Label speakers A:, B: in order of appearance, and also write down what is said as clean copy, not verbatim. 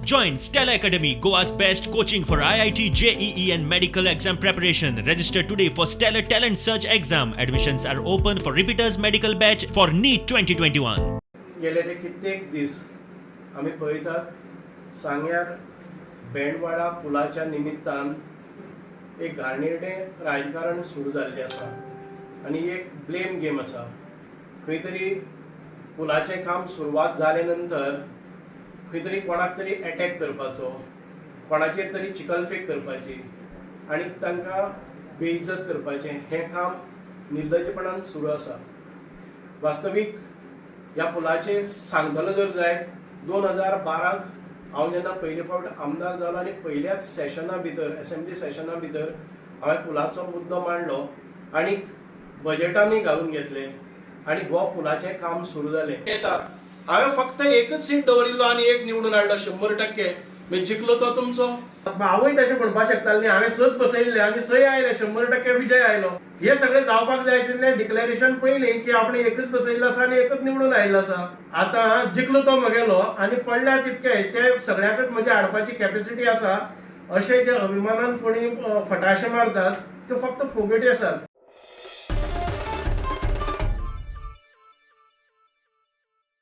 A: Join Stellar Academy, Goa's best coaching for IIT, JEE, and medical exam preparation. Register today for Stellar Talent Search exam. Admissions are open for repeaters medical batch for NEET 2021.
B: गेले ते कित्येक दीस आमी पळयतात, सांग्यार बेंडवाडा पुलाच्या निमित्तान एक घाणेरडें राजकारण सुरू जाल्लें आसा आनी एक ब्लेम गेम आसा. खंय तरी पुलाचें काम सुरवात जाले नंतर खंय तरी कोणाक तरी एटॅक करपाचो, कोणाचेर तरी चिकलफेक करपाची आनी तांकां बेइज्जत करपाचें हें काम निर्लज्जपणान सुरू आसा. वास्तवीक ह्या पुलाचेर सांगतलो जर जायत, 2012क हांव जेन्ना पयले फावट आमदार जालो आनी पयल्याच सेशना भितर, एसेंब्ली सेशना भितर हांवें पुलाचो मुद्दो मांडलो आनी बजेटानूय घालून घेतले आनी हो पुलाचें काम सुरू जालें. येता हांवें फक्त एकच सीट दवरिल्लो आनी एक निवडून हाडलो 100%. मागीर जिखलो तो तुमचो. हांवूय तशें म्हणपाक शकतालें न्ही, हांवें सच बसयल्ले आनी सय आयले, 100% विजय आयलो. हे सगळें जावपाक जाय आशिल्लें डिक्लेरेशन पयलीं की आपणें एकच बसयल्लो आसा आनी एकच निवडून आयिल्लो आसा. आतां जिखलो तो म्हगेलो आनी पडल्या तितके ते सगळ्याकच म्हजी हाडपाची कॅपेसिटी आसा, अशें जे अभिमानान कोणी फटाशे मारतात त्यो फक्त फोगेटी आसात.